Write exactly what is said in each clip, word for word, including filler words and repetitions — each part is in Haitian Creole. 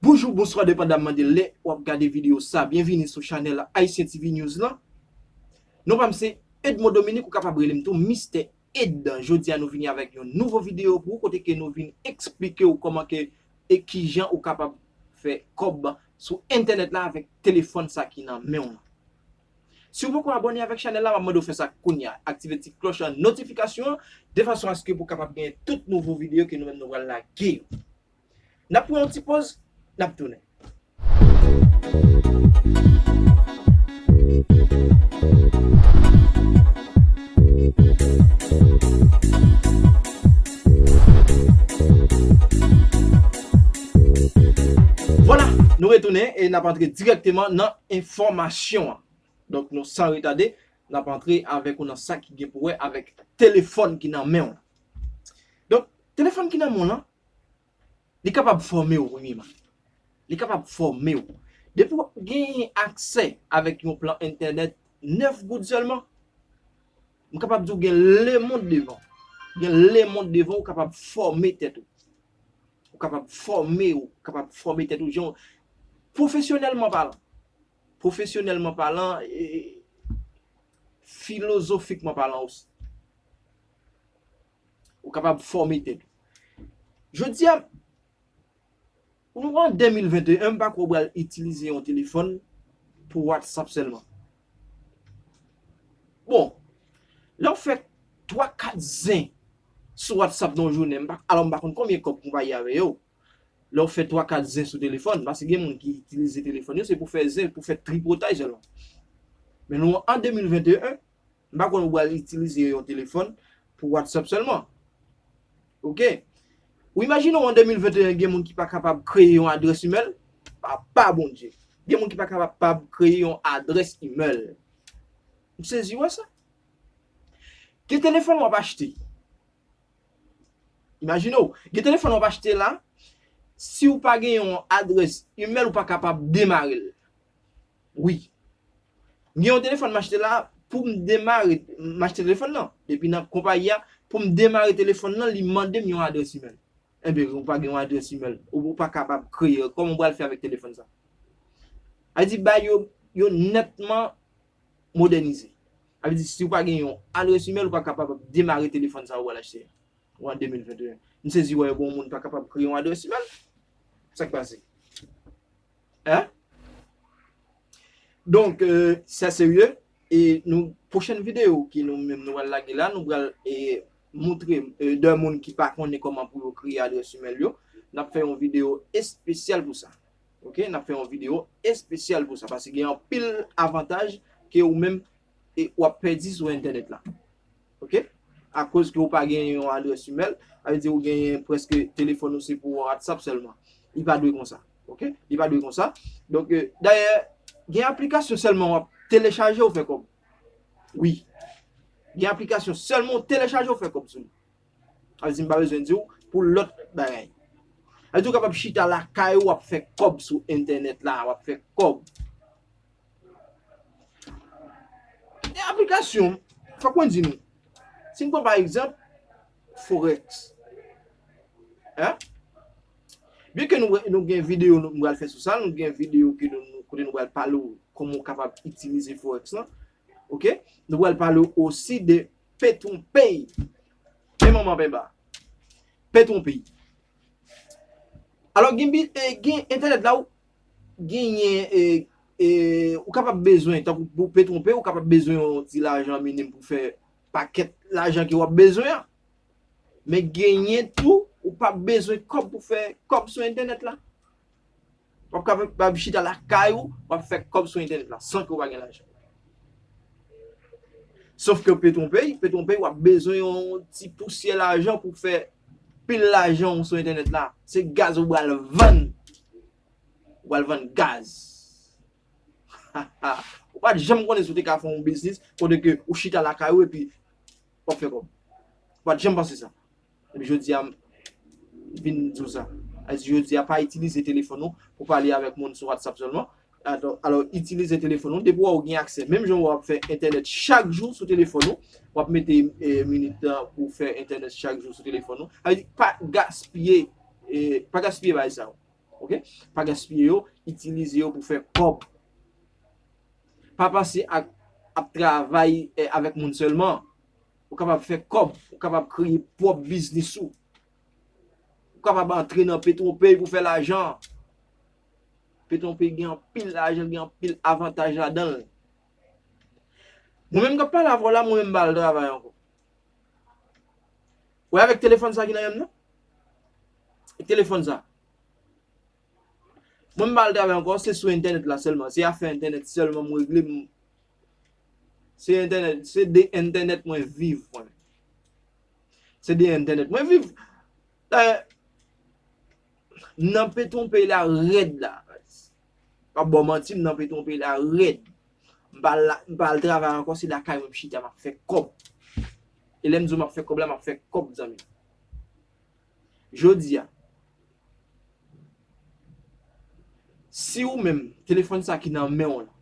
Bonjou, bonswa, depandamman de lè w ap gade videyo sa. Byenvini sou chanèl Haitian T V News lan. Non pa m se Edmond Dominique, ou kapab rele m tou Mistè Ed. Jodi a nou vini avèk yon nouvo videyo pou ou, kote ke nou vin eksplike w kòman ke e kijan ou kapab fè kòb sou entènèt la avèk telefòn sa ki nan men w lan. Si w poko abòne avèk chanèl la, m ap mande w fè sa kounye a. Aktive ti klòch an notifikasyon an, de fason aske pou w kapab genyen tout nouvo videyo ke nou menm nou pral lage yo. N ap pran yon ti pòz, n ap tounen. Vwala, nou retounen e n ap antre dirèkteman nan enfòmasyon an. Donk, nou san retade, n ap antre avèk ou nan sa ki gen pou wè avèk telefòn ki nan men w lan. Donk, telefòn ki nan men w lan, li kapab fòme w, wi, man. Li kapab fòme w. Depi w ap genyen aksè avèk yon plan entènèt nèf goud sèlman, m kapab di w gen lemonn devan w. Gen lemonn devan w, ou kapab fòme tèt ou. Ou kapab fòme w, ou kapab fòme tèt ou jan w, pwofesyonèlman palan. Pwofesyonèlman palan, e, filozofikman palan osi. Ou kapab fòme tèt ou. Jodi a, nou an de mil venteyen, m pa kwè w pral itilize yon telefòn pou WhatsApp sèlman. Bon, lè w fè twa kat zen sou WhatsApp nan yon jounen, m pa, alò m pa konn konbyen kòb konpayi a peye w. Lè w fè twa kat zen sou telefòn, paske gen moun ki itilize telefòn yo, se pou fè zen, pou fè tripotay sèlman. Men nou an de mil venteyen, m pa kwè nou pral itilize yon telefòn pou WhatsApp sèlman. Oke? Ou imajine w an de mil venteyen gen moun ki pa kapab kreye yon adrès imèl? Papa Bondye. Gen moun ki pa kapab kreye yon adrès imèl. M sezi wè sa. Gen telefòn w ap achte. Imajine w, gen telefòn w ap achte la, si w pa gen yon adrès imèl, ou pa kapab demare l. Wi. M gen yon telefòn m achte la, pou m demare, m achte telefòn nan, depi nan konpayi a, pou m demare telefòn nan, li mande m yon adrès imèl. Enben, ou pa gen yon adrès imèl, ou, ou pa kapab kreye, kòman w pral fè avèk telefòn sa? A di, bay yo, yo nètman modènize. Sa vle di, si w pa gen yon adrès imèl, ou pa kapab demare telefòn sa ou pral achte a. Ou an de mil venteyen. M sezi wè yon moun pa kapab kreye yon adrès imèl. Sa k pase? Hein? Donk, euh, sa serye. E nou, pwochèn videyo ke nou menm nou pral lage la, nou pral, e, montre, e, de moun ki pa konnen kòman pou yo kreye adrès imèl yo. N ap fè yon videyo espesyal pou sa. Oke, n ap fè yon videyo espesyal pou sa, paske gen anpil avantaj ke ou menm, e, w ap pèdi sou entènèt la. Oke? Akoz ke ou pa gen yon adrès imèl, sa vle di ou genyen prèske telefòn ou se pou WhatsApp sèlman. Li pa dwe konsa. Oke? Li pa dwe konsa. Donk, e, dayè, gen aplikasyon sèlman w ap telechaje ou fè kòb. Wi. Gen aplikasyon sèlman ou telechaje ou fè kòb sou li. Sa vle di m pa bezwen di w pou lòt bagay. Sa vle di w kapab chita lakay ou, w ap fè kòb sou entènèt la, w ap fè kòb. Gen aplikasyon, fòk mwen di nou. Si n pran pa egzanp, Forex. Hein? Byen ke nou, nou gen videyo nou, nou pral fè sou sa, nou gen videyo ke nou, nou, kote nou pral pale w kòman w kapab itilize Forex lan. Oke? Nou pral pale w osi de PetronPay. Men manman penba. PetronPay. Alò, gen bi-, e, gen entènèt la, ou genyen, e, e, ou kapab bezwen, tankou pou PetronPay, ou kapab bezwen yon ti lajan minim pou fè pakèt lajan ke w ap bezwen an. Men genyen tou, ou pa bezwen kòb pou fè kòb sou entènèt la. W ap kapab chita lakay ou, w ap fè kòb sou entènèt la, san ke w pa gen lajan. Sof ke PetronPay, PetronPay, w ap bezwen yon ti pousyè lajan pou fè pil lajan w sou entènèt la. Se gaz ou pral vann. Ou pral vann gaz. Ou Ou pa t janm konnen si w te ka fè yon biznis kote ke ou chita lakay ou epi w ap fè kòb. Ou pa t janm panse sa. Epi jodi a, m vin di w sa. Sa vle di jodi a, pa itilize telefòn ou pou pale avèk moun sou WhatsApp sèlman. Alò, alò, itilize telefòn ou. Depi w gen aksè, menm jan w ap fè entènèt chak jou sou telefòn ou, w ap mete, eh, minit, eh, pou fè entènèt chak jou sou telefòn ou. Sa vle di, pa gaspiye, eh, pa gaspiye bagay sa yo. Ok? Pa gaspiye yo, itilize yo pou fè kòb. Pa panse ak ap travay, eh, avèk moun sèlman. Ou kapab fè kòb, ou kapab kreye pwòp biznis ou. Ou kapab antre nan Petronpay pou fè lajan. Petronpay gen anpil lajan, gen anpil avantaj ladan l. Mwen menm k ap pale avè w la, mwen menm m pa al travay ankò. Ou wè avèk telefòn sa ki nan men m nan? Telefòn sa. Mwen m pa al travay ankò, se sou entènèt la sèlman. Se afè entènèt sèlman m regle. M, se entènèt, se de entènèt mwen viv mwen. Se de entènèt mwen viv. Dayè, m nan Petronpay la rèd la. M p ap ba w manti, m nan Petronpay la rèd. M pa al, m pa al travay ankò, se lakay mwen m chita, m ap fè kòb. E lè m di w m ap fè kòb la, m ap fè kòb, zanmi. Jodi a, si ou menm, telefòn sa ki nan men w la,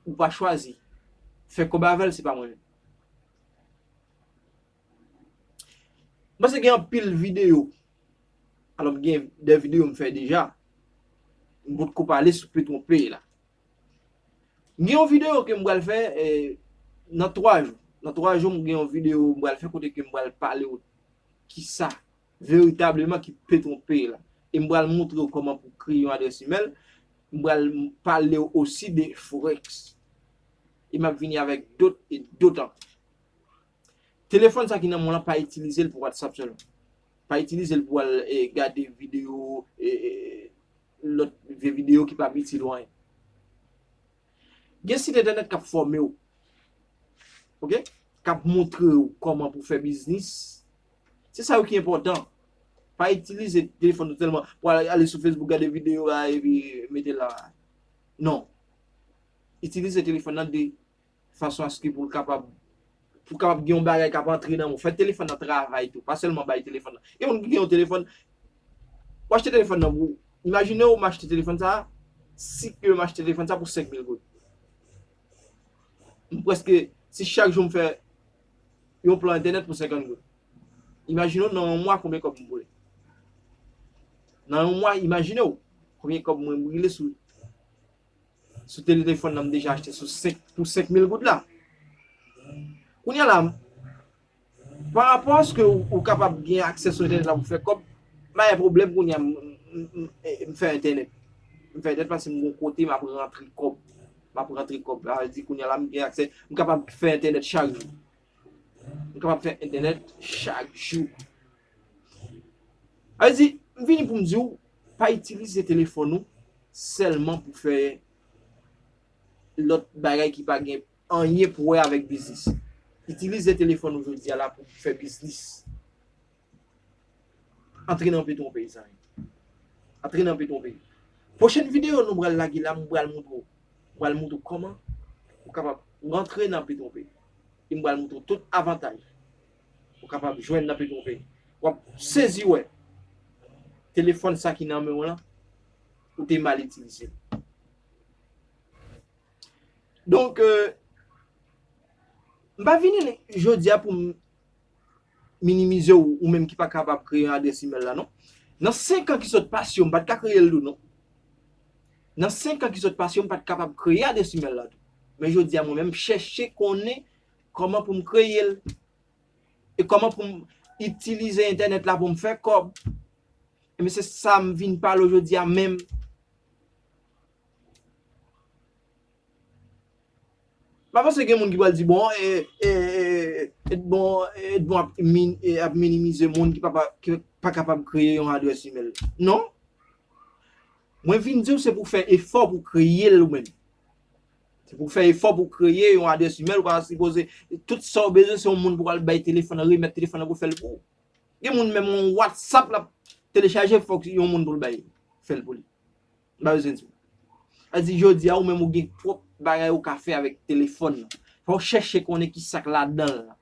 ou pa chwazi fè kòb avè l, se pa mwen menm. M panse gen anpil videyo. Alò, m gen de videyo m fè deja. M potko pale sou Petronpay la. M gen yon videyo ke m pral fè, eh, nan twa jou. Nan twa jou, m gen yon videyo m pral fè kote ke m pral pale w kisa veritableman ki Petronpay la. E m pral montre w kòman pou kreye yon adrès imèl. M pral pale w osi de Forex. E m ap vini avèk dòt e dòt ankò. Telefòn sa ki nan men w lan, pa itilize l pou WhatsApp sèlman. Pa itilize l pou al, eh, gade videyo, eh, eh, lòt vye videyo ki p ap itil ou anyen. Gen sit entènèt k ap fòme w. Ok? K ap montre w kòman pou fè biznis. Se sa yo ki enpòtan. Pa itilize telefòn ou sèlman pou al, ale sou Facebook, gade videyo a, epi mete l la. Non. Itilize telefòn nan de fason aske pou l kapab, pou kapab gen yon bagay k ap antre nan men w. Fè telefòn nan travay tou, pa sèlman bay telefòn nan. Gen moun ki gen yon telefòn, w achte telefòn nan pou, imajine w m achte telefòn sa, si ke m achte telefòn sa pou senk mil goud. M prèske, si chak jou m fè yon plan entènèt pou senkant goud. Imajine w nan yon mwa konbyen kòb m boule. Nan yon mwa, imajine w konbyen kòb mwen brile sou sou telefòn nan m deja achte sou senk, pou senk mil goud la. Kounye a la, pa rapò aske ou, ou kapab gen aksè sou entènèt la pou fè kòb, pa gen pwoblèm kounye a m, m, m, m, m fè entènèt. M fè entènèt paske m gon kote m ap rantre kòb. M ap rantre kòb. Sa vle di kounye a la m gen aksè, m kapab fè entènèt chak jou. M kapab fè entènèt chak jou. Sa vle di, m vini pou m di w, pa itilize telefòn ou sèlman pou fè lòt bagay ki pa gen anyen pou wè avèk biznis. Itilize telefòn ou jodi a la pou fè biznis. Antre nan Petronpay, zanmi. Antre nan Petronpay. Pwochèn videyo nou pral lage la, m pral montre w. M pral montre w kòman ou kapab rantre nan Petronpay. E m pral montre w tout avantaj ou kapab jwenn nan Petronpay. W ap sezi wè telefòn sa ki nan men w lan, ou te mal itilize l. Donk, euh, m pa vini jodi a pou m minimize w, ou menm ki pa kapab kreye yon adrès imèl la, non. Nan senk an ki sot pase yo, m pa t ka kreye l tou, non. Nan senk an ki sot pase yo, m pa t kapab kreye adrès imèl la tou. Men jodi a, mwen menm, m chèche konnen kòman pou m kreye l. E kòman pou m itilize entènèt la pou m fè kòb. Ebyen, se sa m vin pale w jodi a menm. M pa panse gen moun ki pral di, bon, e, e, e, e, bon, e, bon, ap min-, e, ap minimize moun ki pa, pa, ki pa kapab kreye yon adrès imèl. Non. Mwen vin di w se pou fè efò pou kreye l ou menm. Se pou fè efò pou kreye yon adrès imèl, ou pa sipoze, tout sa w bezwen, se yon moun pou al bay telefòn nan, remèt telefòn nan pou fè l pou ou. Gen moun menm yon WhatsApp l ap telechaje, fòk yon moun pou l bay, fè l pou li. M pa bezwen di w. Sa di jodi a, ou menm ou gen pwòp bagay ou ka fè avèk telefòn nan. Fò w chèche konnen ki sa k ladan l lan.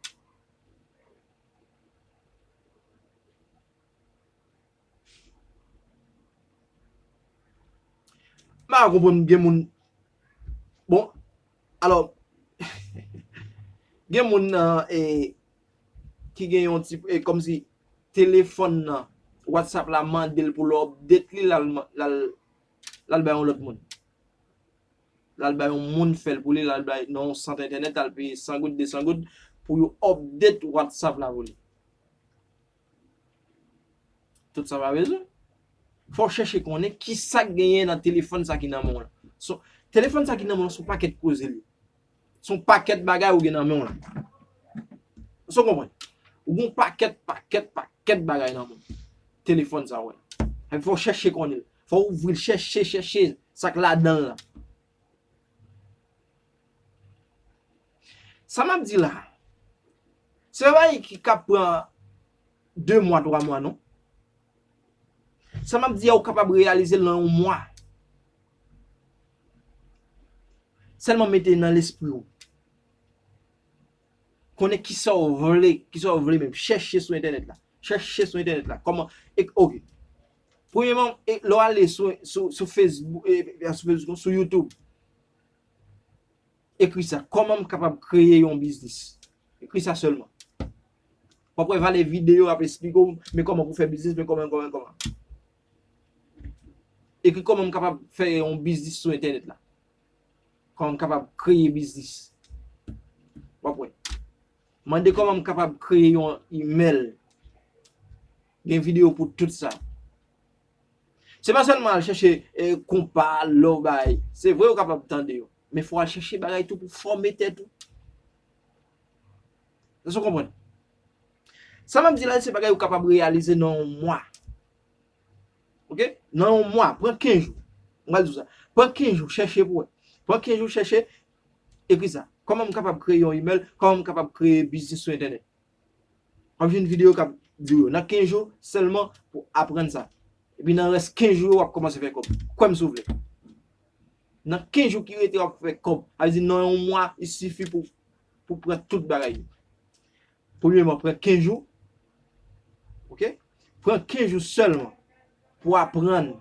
M pa konprann gen moun. Bon, alò, gen moun nan, e, ki gen yon ti, e, kòmsi telefòn nan, WhatsApp la mande l pou l update li, l al, l al, l al bay yon lòt moun. L al bay yon moun fè l pou li, l al bay nan yon sant entènèt, al peye san goud, de san goud pou yo update WhatsApp la pou li. Tout sa pa bezwen. Fò w chèche konnen ki sa k genyen nan telefòn sa ki nan men w lan. So, telefòn sa ki nan men w lan se yon pakèt koze li. Se yon pakèt bagay ou gen nan men w lan. Èske w konprann? Ou gen yon pakèt, pakèt, pakèt bagay nan men w. Telefòn sa w wè. Epi fò w chèche konnen l. Fò w ouvri l, chèche, chèche sa k ladan l lan. Sa m ap di la, se pa yon bagay ki ka pran de mwa, twa mwa, non. Sa m ap di a, ou kapab reyalize l nan yon mwa. Sèlman mete nan lespri w. Konnen kisa w vle, kisa w vle menm. Chèche sou entènèt la. Chèche sou entènèt la. Kòman, e, oke. Premyèman, e, lè w ale sou, sou, sou Facebook, e, e, sou Facebook, sou YouTube, ekri sa, kòman m kapab kreye yon biznis? Ekri sa sèlman. W ap wè valè videyo ap esplike w, men kòman pou fè biznis, men kòman, kòman, kòman. Ekri kòman m kapab fè yon biznis sou entènèt la. Kòman m kapab kreye biznis. W ap wè. Mande kòman m kapab kreye yon imèl. Gen videyo pou tout sa. Se pa sèlman al chèche, e, konpa, lè w bay. Se vre, ou kapab tande yo. Men fò w al chèche bagay tou pou fòme tèt ou. Èske w konprann? Sa m ap di la, se bagay ou kapab reyalize nan yon mwa. Oke? Nan yon mwa, pran kenz jou. Mwen di w sa. Pran kenz jou, chèche pou wè. Pran kenz jou, chèche, ekri sa. Kòman m kapab kreye yon imèl? Kòman m kapab kreye biznis sou entènèt? W ap jwenn videyo k ap di w yo. Nan kenz jou sèlman pou aprann sa. Epi nan rès kenz jou yo, w ap kòmanse fè kòb. Kwè m si w vle. Nan kenz jou ki rete, w ap fè kòb. Sa vle di nan yon mwa, il sifi pou, pou pran tout bagay yo. Premyèman, pran kenz jou. Oke? Pran kenz jou sèlman pou aprann.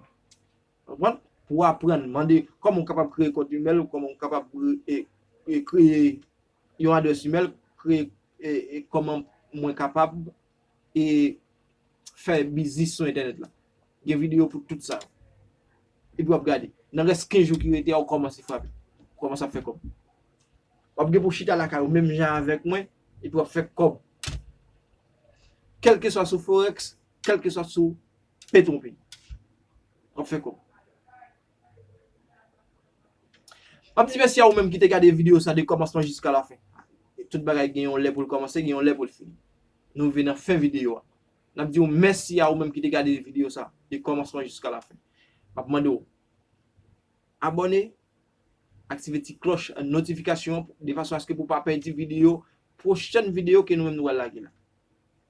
Konprann? Pou aprann. Mande kòman w kapab kreye kont imèl, kòman w kapab, e, e, kreye yon adrès imèl, kreye, e, e, kòman mwen kapab, e, fè biznis sou entènèt la. Gen videyo pou tout sa. Epi w ap gade. Nan rès kenz jou ki rete a, w kòmanse frape. W kòmanse ap fè kòb. W ap gen pou chita lakay ou menm jan avèk mwen, epi w ap fè kòb. Kèlkeswa sou Forex, kèlkeswa sou Petwonpey. W ap fè kòb. M ap di mèsi a ou menm ki te gade videyo sa de kòmansman jiska lafen. Tout bagay gen yon lè pou l kòmanse, gen yon lè pou l fini. Nou rive nan fen videyo a. N ap di w mèsi a ou menm ki te gade videyo sa de kòmansman jiska lafen. M ap mande w abòne, aktive ti klòch notifikasyon an de fason aske pou w pa pèdi videyo, pwochèn videyo ke nou menm nou pral lage la.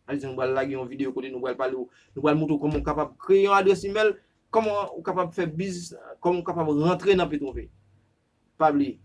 Sa vle di nou pral lage yon videyo kote nou pral pale w, nou pral montre w kòman w kapab kreye yon adrès imèl, kòman ou kapab fè biznis, kòman ou kapab rantre nan Petwonpey. Pa bliye,